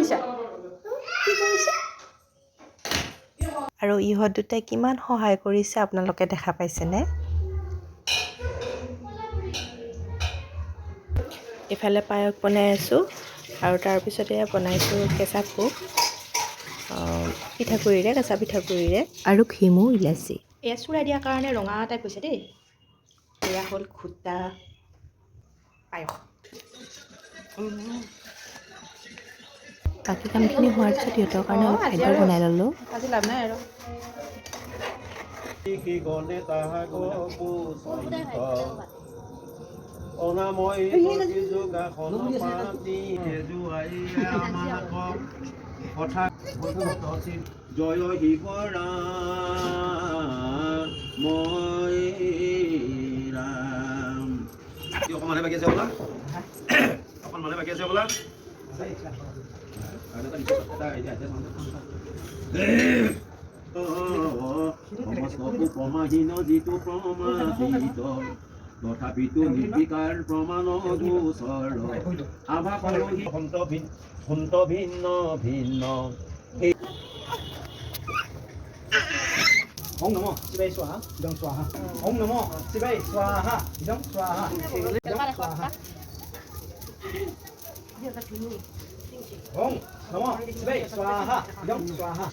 কৰিছা? কি কৰিছা? আৰু ইহঁত দুটাই কিমান সহায় কৰিছে, আপোনালোকে দেখা পাইছেনে? ইফালে পায়স বনাই আছোঁ আৰু তাৰপিছতে বনাইছোঁ কেঁচা ভোগ, পিঠাগুড়িৰে, কেঁচা পিঠাগুড়িৰে আৰু ঘিমু ইলাচি। এয়া চূড়া দিয়াৰ কাৰণে ৰঙা টাইপ হৈছে দেই। এয়া হ'ল খুটা পায়স। বাকী কামখিনি হোৱাৰ পিছত সিহঁতৰ কাৰণে অলপ খাদ্য বনাই ল'লোঁ। আজি লাভ নাই আৰু। গণে তাহাক পুছন্ত, অনাময় যোগাসন পাতি আমাক কথা। জয় শিৱ ৰাম ৰাম। অকণমানহে বাকী আছে বোলা, অকণমানহে বাকী আছে বোলা। সমস্ত উপমাহীন যিটো প্ৰমাদিত, তথাপিতো নিৰ্বিকাৰ প্ৰমাণ গোচৰ আভা কৰোহি। সন্ত সন্ত ভিন্ন ভিন্ন। 嗡নম শিৱায় স্বাহা ইদং স্বাহা। ওম নম শিৱায় স্বাহা ইদং স্বাহা ইদং স্বাহা। ওম নম শিৱায় স্বাহা ইদং স্বাহা।